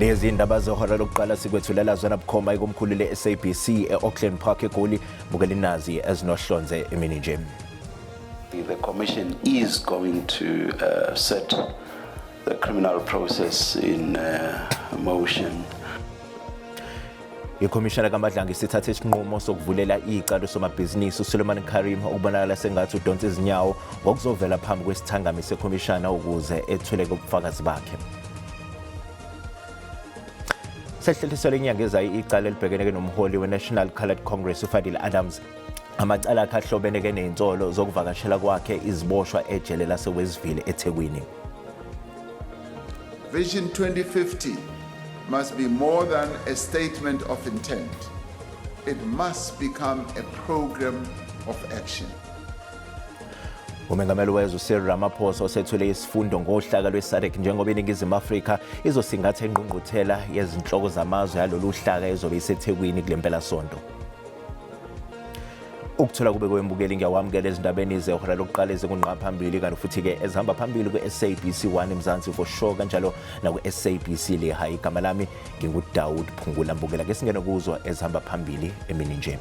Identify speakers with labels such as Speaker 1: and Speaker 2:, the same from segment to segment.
Speaker 1: Lezi indaba zehora lokuqala sikwethulela zona bukhoma ikomkhulu le-SABC e-Auckland Park eGoli. Bukela inazi ezinohlonze emini nje.
Speaker 2: The commission is going to set the criminal process in motion.
Speaker 1: Ikhomishana kaMadlanga isithathe isinqumo sokuvulela icala usomabhizinisi uSuleiman Karim okubonakala sengathi udonsa izinyawo ngokuzovela phambi kwesithangami sekhomishana ukuze ethuleke ubufakazi bakhe. Sehlehliselwe inyanga ezayo icala elibhekene nomholi we-National Coloured Congress uFadil Adams. Amacala akhe ahlobene ke nezinsolo zokuvakashela kwakhe iziboshwa ejele laseWestville eThekwini.
Speaker 3: Vision 2050 must be more than a statement of intent. It must become a program of action.
Speaker 1: Umengameli wezwe uCyril Ramaphosa osethule isifundo ngohlaka lwe-SADC njengoba iNingizimu Afrika izosingatha ingqungquthela yezinhloko zamazwe yalolu hlaka ezobe iseThekwini kule mpelasonto. Ukuthola kube kwembukeli ngiyawamukela ezindabeni zehora lokuqala ezingungqa phambili kanti futhi-ke ezihamba phambili kwi-SABC 1 Mzansi for sure kanjalo nakwi-SABC Leha. Igama lami nginguDaud Phungula. Mbukela ke singene kuzwa ezihamba phambili emini nje.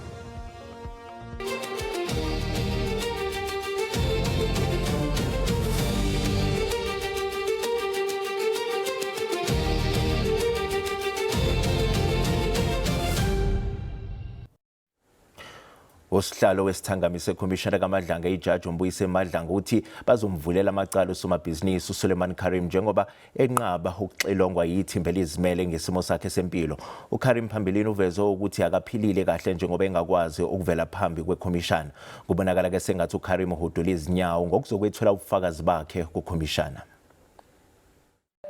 Speaker 1: Usihlalo wesithangami sekhomishana kaMadlanga ijaji uMbuyise Madlanga uthi bazomvulela amacala usomabhizinisi uSuleiman Karim njengoba enqaba ukuxilongwa yithimba elizimele ngesimo sakhe sempilo. UKarim phambilini uveze ukuthi akaphilile kahle njengoba engakwazi ukuvela phambi kwekhomishana. Kubonakala ke sengathi uKarim uhudula izinyawo ngokuzokwethula ubufakazi bakhe kukhomishana.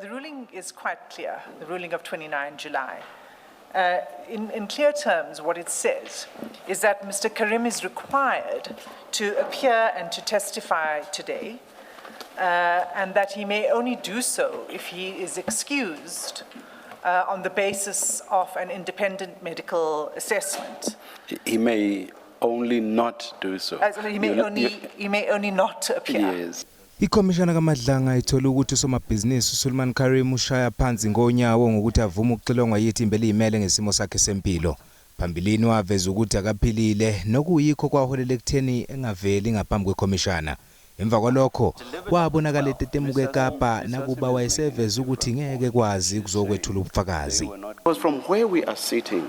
Speaker 4: The ruling is quite clear, the ruling of 29 July. In clear terms, what it says is that Mr. Carrim is required to appear and to testify today, and that he may only do so if he is excused on the basis of an independent medical assessment.
Speaker 2: He may only not do so.
Speaker 4: He may only, he may only not appear.
Speaker 2: Yes.
Speaker 5: Ikhomishana kaMadlanga ithole ukuthi usomabhizinisi uSuleiman Karim ushaya phansi ngonyawo ngokuthi avume ukuxilongwa yithimba eliyimele ngesimo sakhe sempilo. Phambilini waveza ukuthi akaphilile nokuyikho kwaholela ekutheni engaveli ngaphambi kwekhomishana. Emva kwalokho wabonakala etetemuka eKapa nakuba wayeseveza ukuthi ngeke kwazi ukuzokwethula ubufakazi.
Speaker 2: Because from where we are sitting,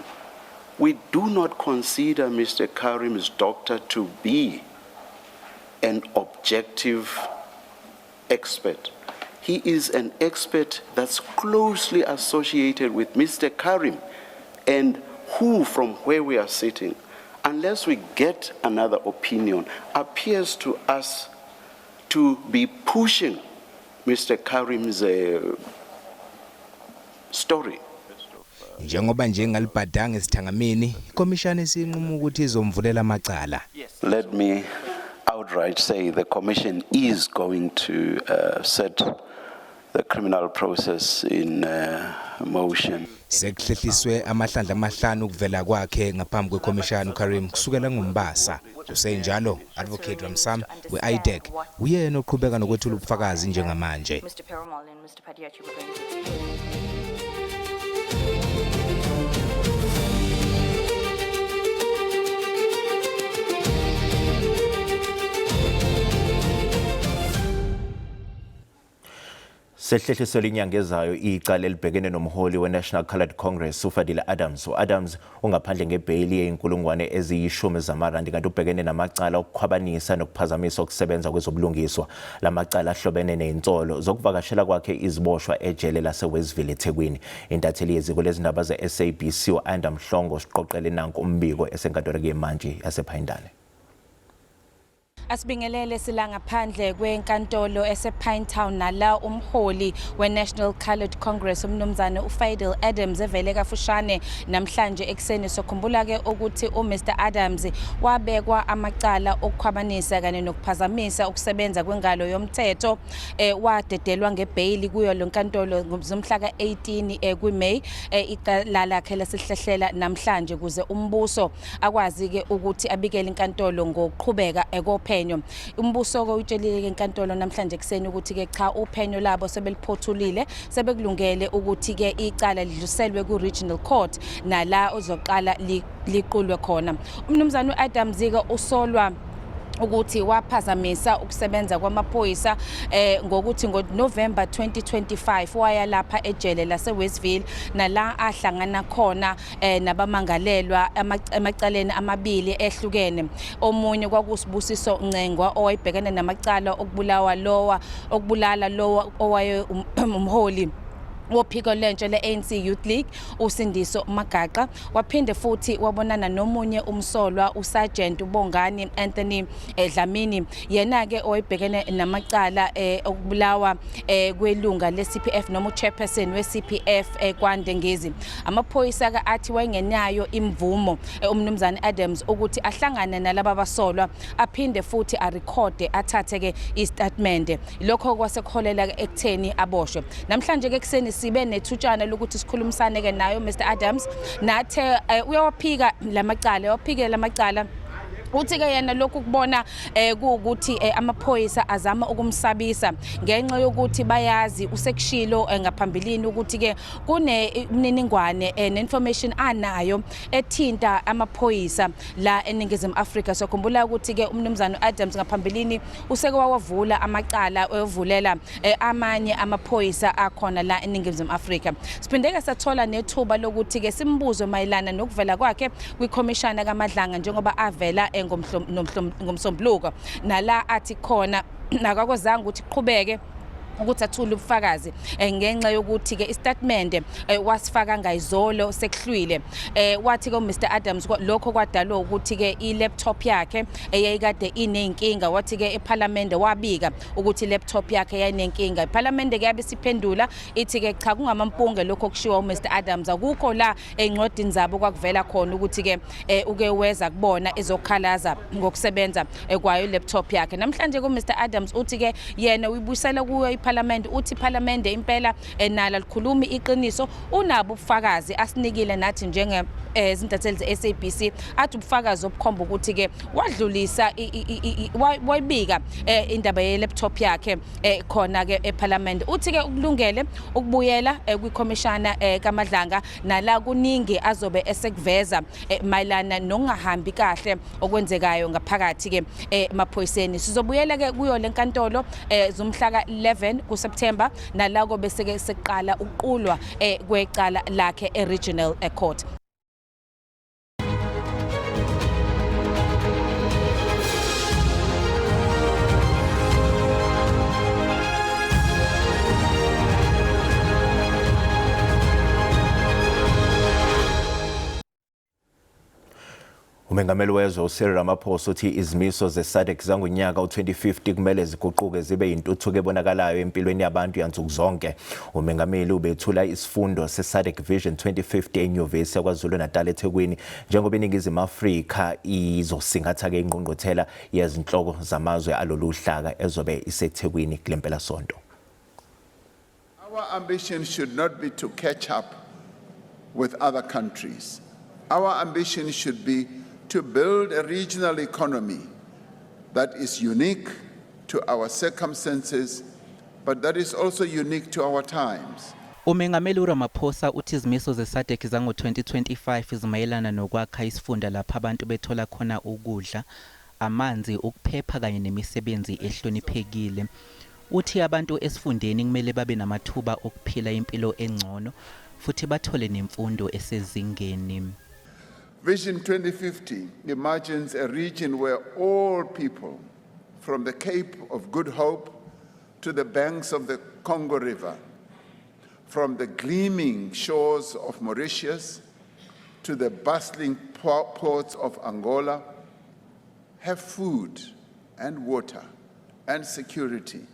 Speaker 2: we do not consider Mr. Carrim's doctor to be an objective expert. He is an expert that's closely associated with Mr. Carrim and who, from where we are sitting, unless we get another opinion, appears to us to be pushing Mr. Carrim's story.
Speaker 5: Njengoba nje ngalibhadanga esithangamini, ikhomishana isinquma ukuthi izomvulela amacala.
Speaker 2: Let me outright say the commission is going to set the criminal process in motion.
Speaker 5: Sekuhlehliswe amahlandla amahlanu ukuvela kwakhe ngaphambi kwekhomishana uKarim kusukela ngoMbasa. Kusenjalo, Advocate Ramsam we-IDAC uyena oqhubeka nokwethula ubufakazi njengamanje.
Speaker 6: Mr. Perumal and Mr. Padiachi were going to
Speaker 1: Sehlehliselwe inyanga ezayo icala elibhekene nomholi we-National Coloured Congress uFadila Adams. U-Adams ungaphandle ngebheyili yeyinkulungwane eziyishumi zamarandi kanti ubhekene namacala okukhwabanisa nokuphazamisa ukusebenza kwezobulungiswa. La macala ahlobene nezinsolo zokuvakashela kwakhe iziboshwa ejele laseWestville eThekwini. Intatheli yeziko lezindaba ze-SABC u-Anda Mhlongo siqoqele nanku umbiko esenkantolo yemantshi yasePhayindane.
Speaker 7: Asibingelele sila ngaphandle kwenkantolo esePinetown nala umholi we-National Coloured Congress umnumzane uFadil Adams evele kafushane namhlanje ekuseni. Sokhumbula-ke ukuthi uMr Adams wabekwa amacala okukhwabanisa kanye nokuphazamisa ukusebenza kwengalo yomthetho, wadedelwa ngebheyili kuyo le nkantolo ngomhla ka-18 kwiMay. Icala lakhe lasihlehlela namhlanje kuze umbuso akwazi-ke ukuthi abikele inkantolo ngokuqhubeka ekophenyo. uphenyo. Umbuso ke utshelile ke enkantolo namhlanje ekuseni ukuthi ke cha, uphenyo labo sebeliphothulile, sebekulungele ukuthi ke icala lidluliselwe ku Regional Court nala ozoqala liqulwe khona. Umnumzane uAdams ke usolwa ukuthi waphazamisa ukusebenza kwamaphoyisa ngokuthi ngoNovember 2025 waya lapha ejele lase-Westville nala ahlangana khona nabamangalelwa emacaleni amabili ehlukene. Omunye kwakusibusiso Ncengwa owayebhekene namacala okubulawa lowa okubulala lowa owaye umholi wophiko lentsha le-ANC Youth League uSindiso Magaqa. Waphinde futhi wabonana nomunye umsolwa uSergeant uBongani Anthony Dlamini, yena-ke owayebhekene namacala okubulawa kwelunga le-CPF noma uchairperson we-CPF kwaNdengezi. Amaphoyisa-ke athi wayengenayo imvumo umnumzane Adams ukuthi ahlangane nalaba basolwa aphinde futhi arekhode athathe-ke istatimende. Lokho kwasekuholela ekutheni aboshwe. Namhlanje-ke ekuseni sibe nethutshana lokuthi sikhulumisane-ke nayo Mr Adams, nathe uyawaphika lamacala, uyawaphikela lamacala. Uthi ke yena lokhu kubona kuwukuthi amaphoyisa azama ukumsabisa ngenxa yokuthi bayazi usekushilo ngaphambilini ukuthi ke kune imininingwane ne-information anayo ethinta amaphoyisa la eNingizimu Afrika. Sokhumbula ukuthi ke umnumzane Adams ngaphambilini useke wawavula amacala evulela amanye amaphoyisa akhona la eNingizimu Afrika. Siphindeke sathola nethuba lokuthi ke simbuze mayelana nokuvela kwakhe kwikhomishana kaMadlanga njengoba avela ngomsombuluko, nala athi khona akakwazanga ukuthi qhubeke ukuthi athule ubufakazi ngenxa yokuthi ke istatement wasifaka ngayizolo sekuhlwile. Wathi ke Mr Adams lokho kwadalwa ukuthi ke i-laptop yakhe eyayikade inenkinga. Wathi ke eParliament wabika ukuthi i-laptop yakhe yayinenkinga. IParliament ke yabe siphendula ithi ke cha, kungamampunge lokho okushiwa uMr Adams, akukho la encwadini zabo kwakuvela khona ukuthi ke uke weza kubona ezokhalaza ngokusebenza kwayo i-laptop yakhe. Namhlanje ku Mr Adams uthi ke yena uyibuyisela kuyo iParliament, uthi iParliament impela nala likhulumi iqiniso, unabo ubufakazi asinikile nathi njenge izintatheli ze-SABC, athi ubufakazi obukhomba ukuthi ke wadlulisa wayibika indaba ye-laptop yakhe khona ke eParliament. Uthi ke ukulungele ukubuyela kwikhomishana kaMadlanga nala kuningi azobe esekuveza mayelana nokungahambi kahle okwenzekayo ngaphakathi ke emaphoyiseni. Sizobuyela ke kuyo lenkantolo zomhla ka-11 kuSeptember nalako bese ke sekuqala ukuqulwa kwecala lakhe e-Regional Court.
Speaker 1: Umengameli wezwe uCyril Ramaphosa uthi izimiso ze-SADC zangonyaka u-2050 kumele ziguquke zibe yintuthuko ebonakalayo empilweni yabantu yansuku zonke. Umengameli ubethula isifundo se-SADC Vision 2050 eNyuvesi yaKwaZulu-Natal eThekwini njengoba iNingizimu Afrika izosingatha-ke ingqungquthela yezinhloko zamazwe alolu hlaka ezobe iseThekwini kule mpelasonto.
Speaker 3: Our ambition should not be to catch up with other countries. Our ambition should be to build a regional economy that is unique to our circumstances, but that is also unique to our times.
Speaker 8: Umengameli uRamaphosa uthi izimiso ze-SADC zango-2025 zimayelana nokwakha isifunda lapho abantu bethola khona ukudla, amanzi, ukuphepha kanye nemisebenzi ehloniphekile. Uthi abantu esifundeni kumele babe namathuba okuphila impilo engcono futhi bathole nemfundo esezingeni.
Speaker 3: Vision 2050 imagines a region where all people, from the Cape of Good Hope to the banks of the Congo River, from the gleaming shores of Mauritius to the bustling ports of Angola, have food and water and security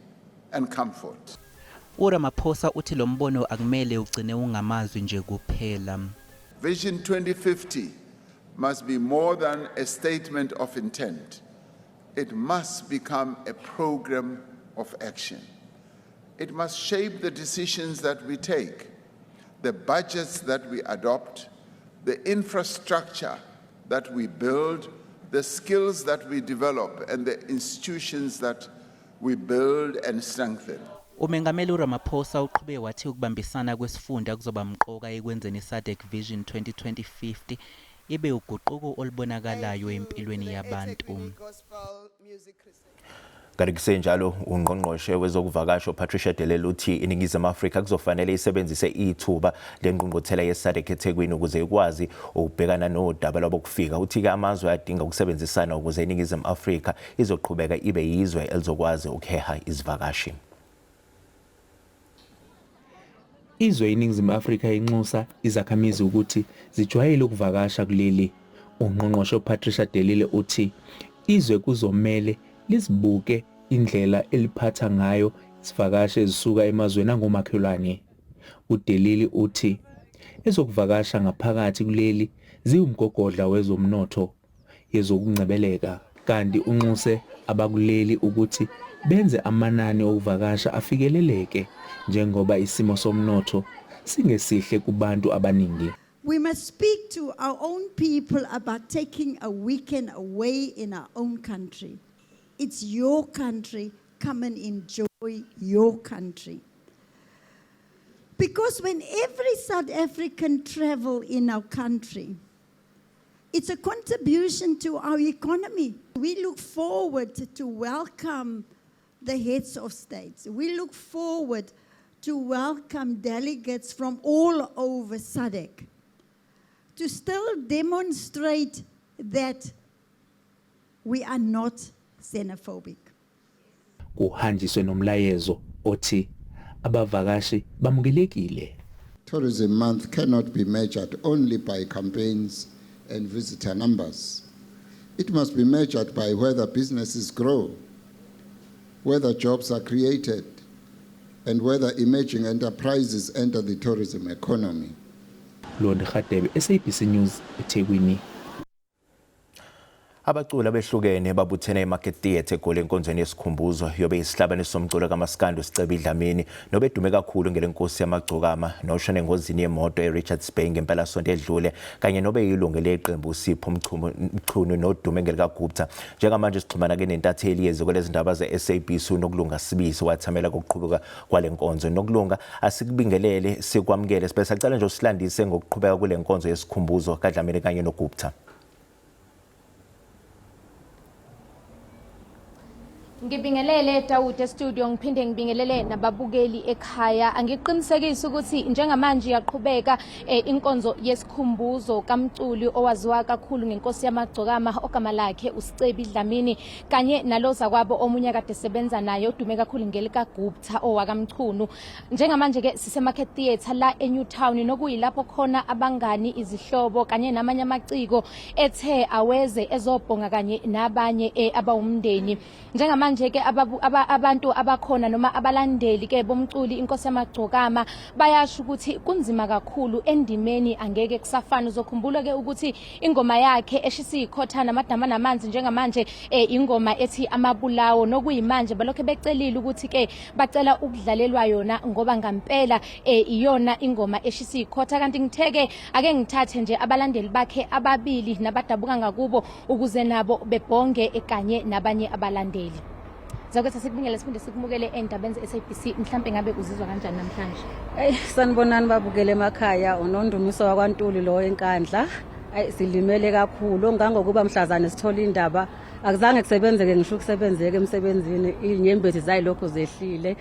Speaker 3: and comfort.
Speaker 8: uRamaphosa uthi lo mbono akumele ugcine ungamazwi nje kuphela.
Speaker 3: Vision 2050 must be more than a statement of intent. It must become a program of action. It must shape the decisions that we take, the budgets that we adopt, the infrastructure that we build, the skills that we develop, and the institutions that we build and strengthen.
Speaker 8: Umengameli uRamaphosa uqhube wathi ukubambisana kwesifunda kuzoba mqoka ekwenzeni iSADC Vision 2050 ibe uguquko olubonakalayo empilweni yabantu.
Speaker 1: Kanti kusenjalo, ungqongqoshe wezokuvakasha uPatricia de Lille uthi iNingizimu Afrika kuzofanele isebenzise ithuba lengqungquthela yeSADC eThekwini ukuze ikwazi ukubhekana nodaba lwabokufika. Uthi-ke amazwe adinga ukusebenzisana ukuze iNingizimu Afrika izoqhubeka ibe yizwe elizokwazi ukuheha izivakashi.
Speaker 9: Izwe iNingizimu Afrika inxusa izakhamizi ukuthi zijwayele ukuvakasha kuleli. Ungqongqoshe uPatricia de Lille uthi izwe kuzomele lizibuke indlela eliphatha ngayo izivakashi ezisuka emazweni angomakhelwane. UDe Lille uthi ezokuvakasha ngaphakathi kuleli ziwumgogodla wezomnotho yezokungcebeleka, kanti unxuse abakuleli ukuthi benze amanani okuvakasha afikeleleke njengoba isimo somnotho singesihle kubantu abaningi.
Speaker 10: We must speak to our own people about taking a weekend away in our own country. It's your country. Come and enjoy your country. Because when every South African travel in our country, it's a contribution to our economy. We look forward to welcome the heads of states. We look forward to welcome delegates from all over SADC to still demonstrate that we are not xenophobic.
Speaker 9: Kuhanjiswe nomlayezo othi abavakashi bamukelekile.
Speaker 3: Tourism Month cannot be measured only by campaigns and visitor numbers. It must be measured by whether businesses grow, whether jobs are created, and whether emerging enterprises enter the tourism economy.
Speaker 9: Londi Hadebe, SABC News, eThekwini.
Speaker 1: Abaculi abehlukene babuthene eMarket Theatre eGoli enkonzweni yesikhumbuzo yobe isihlabane somculo kaMaskandi uSicebi Dlamini, nobedume kakhulu ngelenkosi yamagcokama, noshone engozini yemoto eRichards Bay ngempelasonto edlule, kanye nobe yilungu leqembu uSipho Mchunu, nodume ngelikaGupta. Njengamanje sixhumana ke nentatheli yeziko lezindaba ze-SABC uNokulunga Sibisi, wathamela kokuqhubeka kwale nkonzo. Nokulunga, asikubingelele, sikwamukele. Sibe sacela nje usilandise ngokuqhubeka kule nkonzo yesikhumbuzo kaDlamini kanye noGupta.
Speaker 7: Ngibingelele Dawud e-studio, ngiphinde ngibingelele nababukeli ekhaya. Angiqinisekise ukuthi njengamanje iyaqhubeka inkonzo yesikhumbuzo kamculi owaziwa kakhulu ngenkosi yamagcokama, ogama lakhe uSicebi Dlamini, kanye naloza kwabo omunye kade sebenza naye odume kakhulu ngelika Gupta owakaMchunu. Njengamanje ke siseMarket Theatre la eNew Town, nokuyilapho khona abangani, izihlobo kanye namanye amaciko ethe aweze ezobhonga kanye nabanye abawumndeni. Njengamanje ke abantu abakhona noma abalandeli ke bomculi inkosi yamagcokama bayasho ukuthi kunzima kakhulu endimeni, angeke kusafana. Uzokhumbula ke ukuthi ingoma yakhe eshisa ikhotha namadama namanzi njengamanje ingoma ethi Amabulawo, nokuyimanje balokho becelile ukuthi ke bacela ukudlalelwa yona ngoba ngampela iyona ingoma eshisa ikhotha. Kanti ngitheke ake ngithathe nje abalandeli bakhe ababili nabadabuka ngakubo ukuze nabo bebhonge kanye nabanye abalandeli. Zakwethu, sikubingele, siphinde sikumukele endabeni ze-SABC. Mhlampe ngabe uzizwa kanjani namhlanje?
Speaker 11: Eyi, sanibonani babukele emakhaya, uNondumiso wakwaNtuli lo eNkandla. Ayi, silimele kakhulu ngangokuba mhlazane sithola indaba akuzange kusebenzeke, ngisho ukusebenzeka emsebenzini, inyembezi zayilokhu zehlile.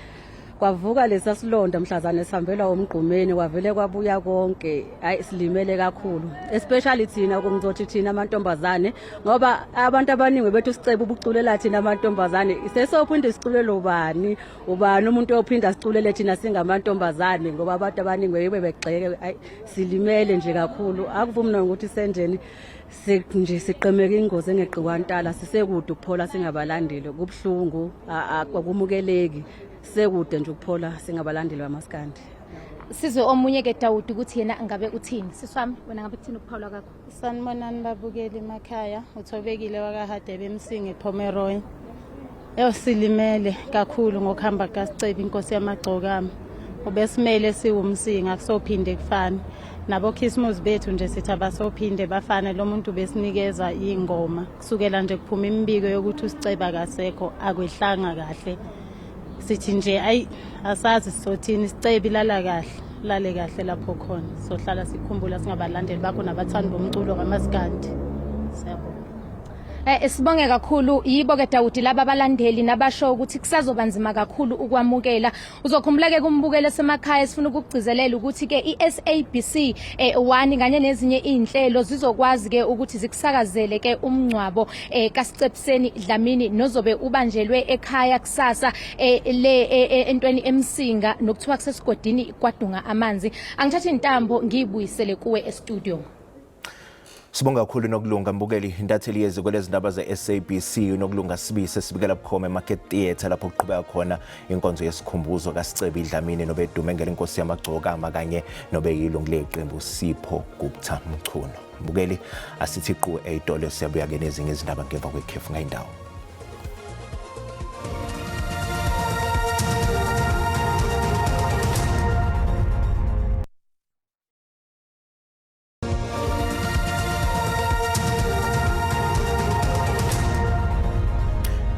Speaker 11: Kwavuka lesa silonda mhlazane sihambelwa umgqumeni, kwavele kwabuya konke. Hayi, silimele kakhulu, especially thina, kungizothi thina amantombazane, ngoba abantu abaningi bethu siceba ubuculela thina amantombazane. Sesophinde siculele ubani? Ubani umuntu ophinda siculele thina singamantombazane? Ngoba abantu abaningi bebe begxeke. Hayi, silimele nje kakhulu, akuvumi nokuthi senjeni nje, siqemeke ingozi engeqiwantala, sisekude ukuphola singabalandeli. Kubuhlungu, akumukeleki, sekude nje ukuphola singabalandeli bamaskandi.
Speaker 7: Sizwe omunye ke Dawudi ukuthi yena ngabe uthini. Siswami, wena ngabe kuthini ukuphawula kwakho?
Speaker 12: Sanibonani babukeli emakhaya, uThobekile wakaHadebe eMsingi Pomeroy. Eyo, silimele kakhulu ngokuhamba kaSicebi inkosi yamagcokama. Ubesimele siwumsinga, akusophinde kufane. Nabokhisimusi bethu nje sithi abasophinde bafane. Lo muntu besinikeza iy'ngoma kusukela nje kuphuma imibiko yokuthi uSicebi akasekho, akwehlanga kahle. Sithi nje ayi, asazi sizothini. Sicebi, lala kahle, lale kahle lapho khona. Sohlala sikhumbula singabalandeli bakho nabathandi bomculo kamaskandi. Siyabonga.
Speaker 13: Sibonge kakhulu. Yibo ke Dawudi laba abalandeli nabasho ukuthi kusazoba nzima kakhulu ukwamukela. Uzokhumbula ke kumbukele semakhaya, sifuna ukugcizelela ukuthi ke iSABC 1 kanye nezinye izinhlelo zizokwazi ke ukuthi zikusakazele ke umngcwabo kaSicepiseni Dlamini nozobe ubanjelwe ekhaya kusasa le entweni eMsinga, nokuthiwa kusesigodini kwadunga amanzi. Angithatha intambo ngiyibuyisele kuwe e-studio.
Speaker 1: Sibonga kakhulu, Nokulunga. Mbukeli, intatheli yeziko lezindaba ze-SABC uNokulunga Sibisi sibikela bukhoma eMarket Theatre lapho kuqhubeka khona inkonzo yesikhumbuzo kaSicebi Dlamini nobedume ngelenkosi yamagcokama kanye nobeyilungu leqembu Sipho Gupta Mchunu. Mbukeli, asithi qu eyitolo, siyabuya ke nezinye izindaba ngemva kwekhefu ngayindawo.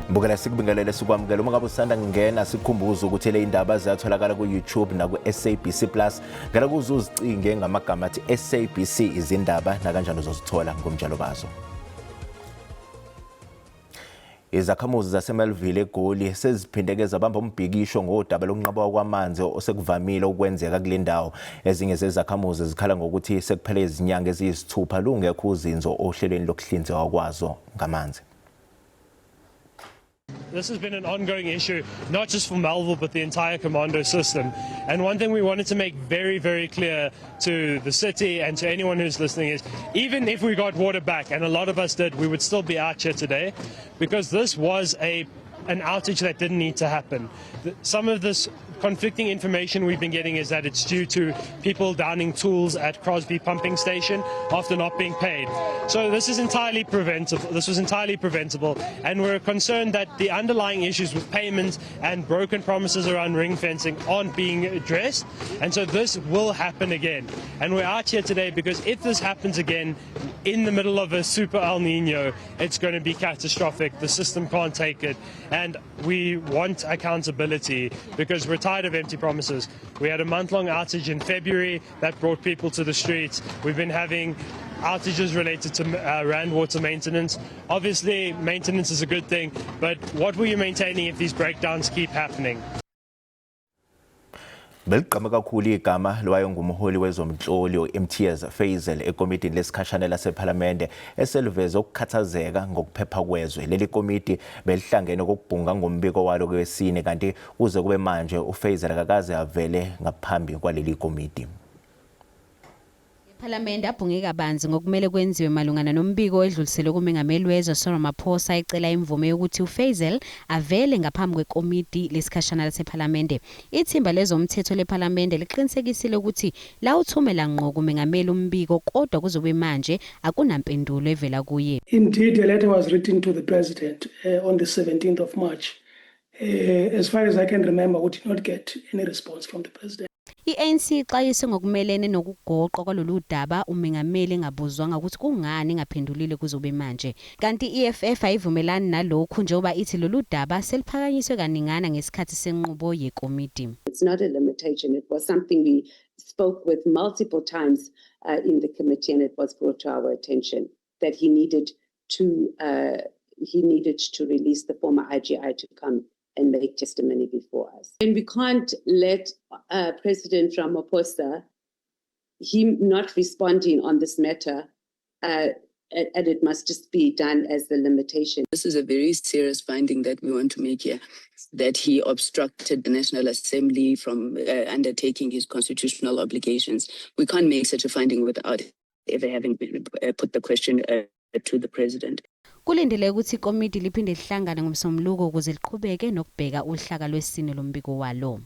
Speaker 1: Bukela, sikubingelele, sikwamukele. Uma ngabe usanda kungena, sikukhumbuza ukuthi le indaba ziyatholakala ku-YouTube naku-SABC Plus. Ngela kuze uzicinge ngamagama athi SABC izindaba, nakanjani uzozithola ngomjalo bazo. Izakhamuzi zaseMelville eGoli seziphindeke zabamba umbhikisho ngodaba lokunqamuka kwamanzi osekuvamile ukwenzeka kule ndawo. Ezinye zezakhamuzi zikhala ngokuthi sekuphele izinyanga eziyisithupha lungekho uzinzo ohlelweni lokuhlinzekwa kwazo ngamanzi.
Speaker 14: This has been an ongoing issue, not just for Melville, but the entire commando system. And one thing we wanted to make very, very clear to the city and to anyone who's listening is, even if we got water back, and a lot of us did, we would still be out here today because this was a an outage that didn't need to happen. Some of this conflicting information we've been getting is that it's due to people downing tools at Crosby pumping station after not being paid. So this is entirely preventable. This was entirely preventable, and we're concerned that the underlying issues with payments and broken promises around ring fencing aren't being addressed. And so this will happen again. And we're out here today because if this happens again in the middle of a super El Nino, it's going to be catastrophic. The system can't take it. And we want accountability because we're tired of empty promises. We had a month long outage in February that brought people to the streets. We've been having outages related to Rand Water maintenance. Obviously, maintenance is a good thing, but what were you maintaining if these breakdowns keep happening?
Speaker 1: Beligqame kakhulu igama lowayengumholi wezomhloli u-Imtiaz Faisal ekomidini lesikhashana lasephalamende eseliveze ukukhathazeka ngokuphepha kwezwe. Leli komiti belihlangene kokubhunga ngombiko walo kwesine, kanti kuze kube manje uFaisal akakaze avele ngaphambi kwaleli komiti.
Speaker 15: Iphalamende abhunge kabanzi ngokumele kwenziwe malungana nombiko edluliselwe kumengameli wezwe Cyril Ramaphosa ecela imvume yokuthi uFaisal avele ngaphambi kwekomiti lesikhashana lasephalamende. Ithimba lezomthetho lephalamende liqinisekisile ukuthi lawuthumela ngqo kumengameli umbiko, kodwa kuzobe manje akunampendulo evela kuye.
Speaker 16: Indeed, a letter was written to the president on the 17th of March. As far as I can remember, we did not get any response from the president.
Speaker 15: I-ANC ixwayise ngokumelene nokugoqwa kwalolu daba umengameli engabuzwanga ukuthi kungani engaphendulile kuzobe manje. Kanti i-EFF ayivumelani nalokhu njengoba ithi lolu daba seliphakanyiswe kaningana ngesikhathi senqubo yekomiti.
Speaker 17: It's not a limitation. It was something we spoke with multiple times in the committee, and it was brought to our attention that he needed to release the former IGI to come and make testimony before us. And we can't let President Ramaphosa, him not responding on this matter, and it must just be done as the limitation.
Speaker 18: This is a very serious finding that we want to make here, that he obstructed the National Assembly from undertaking his constitutional obligations. We can't make such a finding without ever having put the question to the president.
Speaker 15: Kulindeleke ukuthi ikomiti liphinde lihlangane ngomsombuluko ukuze liqhubeke nokubheka uhlaka lwesine lombiko walo.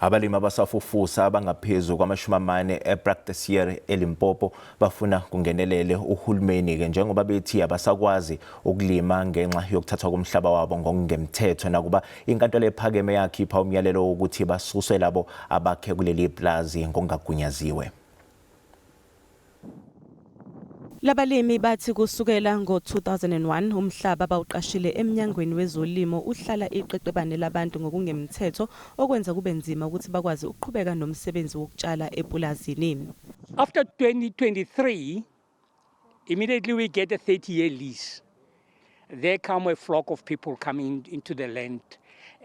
Speaker 1: Abalimi abasafufusa abangaphezu kwama-40 ePraktiseer eLimpopo bafuna kungenelele uhulumeni-ke njengoba bethi abasakwazi ukulima ngenxa yokuthathwa komhlaba wabo ngokungemthetho, nakuba inkantolo ephakeme yakhipha umyalelo wokuthi basuswe labo abakhe kuleli pulazi ngokungagunyaziwe.
Speaker 19: Labalimi bathi kusukela ngo-2001 umhlaba abawuqashile eMnyangweni weZolimo uhlala iqeqebane labantu ngokungemthetho okwenza kube nzima ukuthi bakwazi ukuqhubeka nomsebenzi wokutshala epulazini.
Speaker 20: After 2023, immediately we get a 30-year lease. There come a flock of people coming into the land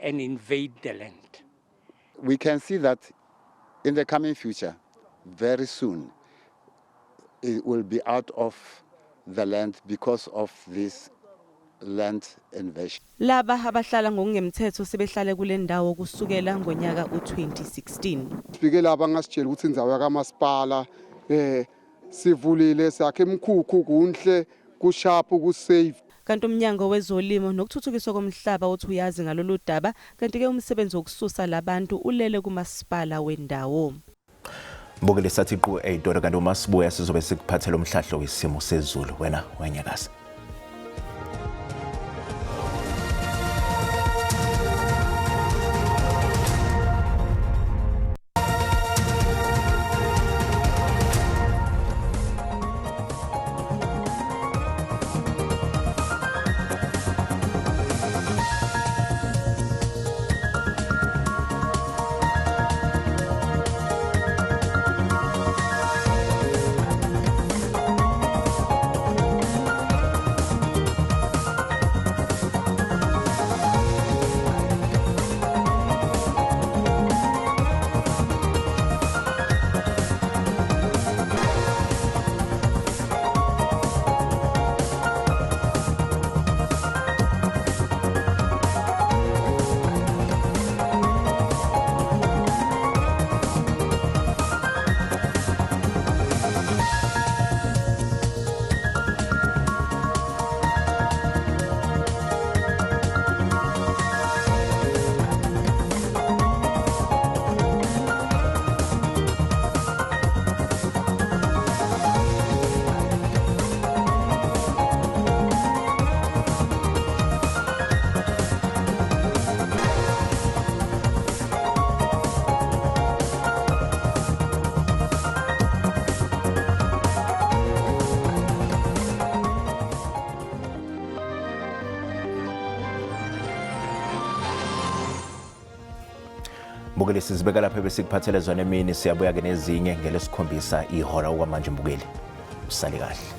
Speaker 20: and invade the land.
Speaker 3: We can see that in the coming future, very soon, it will be out of the land because of this land invasion.
Speaker 19: Laba abahlala ngokungemthetho sebehlale kule ndawo kusukela ngonyaka u-2016.
Speaker 21: Sifike lapha ngasitshela ukuthi indzawo yakamasipala sivulile sakhe imkhukhu kunhle kusharp kusafe.
Speaker 19: Kanti umnyango wezolimo nokuthuthukiswa komhlaba uthi uyazi ngalolu daba, kanti-ke umsebenzi wokususa labantu ulele kumasipala wendawo.
Speaker 1: Mbukeli, sathi qu ey'tolo, kanti uma sibuya sizobe sikuphathela umhlahlo wesimo sezulu. Wena wanyakaza. Mbukeli, sizibeka lapha besikuphathele zona emini. Siyabuya-ke nezinye ngelesikhombisa ihora. Okwamanje mbukeli, usale kahle.